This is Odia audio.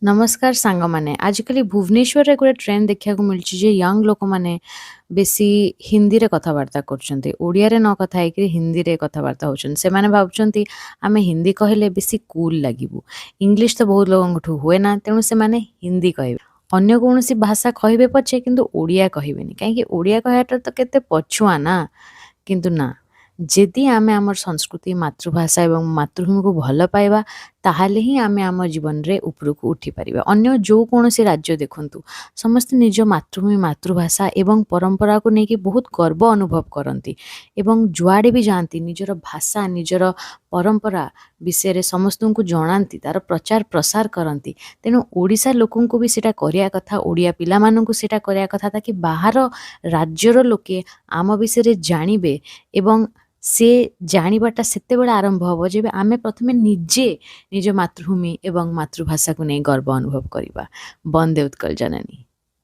ନମସ୍କାର ସାଙ୍ଗମାନେ। ଆଜିକାଲି ଭୁବନେଶ୍ୱରରେ ଗୋଟେ ଟ୍ରେଣ୍ଡ ଦେଖିବାକୁ ମିଳୁଛି ଯେ ୟଙ୍ଗ ଲୋକମାନେ ବେଶୀ ହିନ୍ଦୀରେ କଥାବାର୍ତ୍ତା କରୁଛନ୍ତି। ଓଡ଼ିଆରେ ନ କଥା ହେଇକିରି ହିନ୍ଦୀରେ କଥାବାର୍ତ୍ତା ହେଉଛନ୍ତି। ସେମାନେ ଭାବୁଛନ୍ତି, ଆମେ ହିନ୍ଦୀ କହିଲେ ବେଶୀ କୁଲ୍ ଲାଗିବୁ। ଇଂଲିଶ ତ ବହୁତ ଲୋକଙ୍କଠୁ ହୁଏ ନା, ତେଣୁ ସେମାନେ ହିନ୍ଦୀ କହିବେ। ଅନ୍ୟ କୌଣସି ଭାଷା କହିବେ ପଛେ, କିନ୍ତୁ ଓଡ଼ିଆ କହିବେନି। କାହିଁକି? ଓଡ଼ିଆ କହିବାଟା ତ କେତେ ପଛୁଆ ନା। କିନ୍ତୁ ନା, ଯଦି ଆମେ ଆମର ସଂସ୍କୃତି, ମାତୃଭାଷା ଏବଂ ମାତୃଭୂମିକୁ ଭଲ ପାଇବା, ତାହେଲେ ହିଁ ଆମେ ଆମ ଜୀବନରେ ଉପରକୁ ଉଠିପାରିବା। ଅନ୍ୟ ଯେଉଁ କୌଣସି ରାଜ୍ୟ ଦେଖନ୍ତୁ, ସମସ୍ତେ ନିଜ ମାତୃଭୂମି, ମାତୃଭାଷା ଏବଂ ପରମ୍ପରାକୁ ନେଇକି ବହୁତ ଗର୍ବ ଅନୁଭବ କରନ୍ତି ଏବଂ ଯୁଆଡ଼େ ବି ଯାଆନ୍ତି, ନିଜର ଭାଷା, ନିଜର ପରମ୍ପରା ବିଷୟରେ ସମସ୍ତଙ୍କୁ ଜଣାନ୍ତି, ତାର ପ୍ରଚାର ପ୍ରସାର କରନ୍ତି। ତେଣୁ ଓଡ଼ିଶା ଲୋକଙ୍କୁ ବି ସେଇଟା କରିବା କଥା। ଓଡ଼ିଆ ପିଲାମାନଙ୍କୁ ସେଇଟା କରିବା କଥା, ତାକି ବାହାର ରାଜ୍ୟର ଲୋକେ ଆମ ବିଷୟରେ ଜାଣିବେ ଏବଂ ସେ ଜାଣିବାଟା ସେତେବେଳେ ଆରମ୍ଭ ହେବ, ଯେବେ ଆମେ ପ୍ରଥମେ ନିଜେ ନିଜ ମାତୃଭୂମି ଏବଂ ମାତୃଭାଷାକୁ ନେଇ ଗର୍ବ ଅନୁଭବ କରିବା। ବନ୍ଦେ ଉତ୍କଳ ଜନନୀ।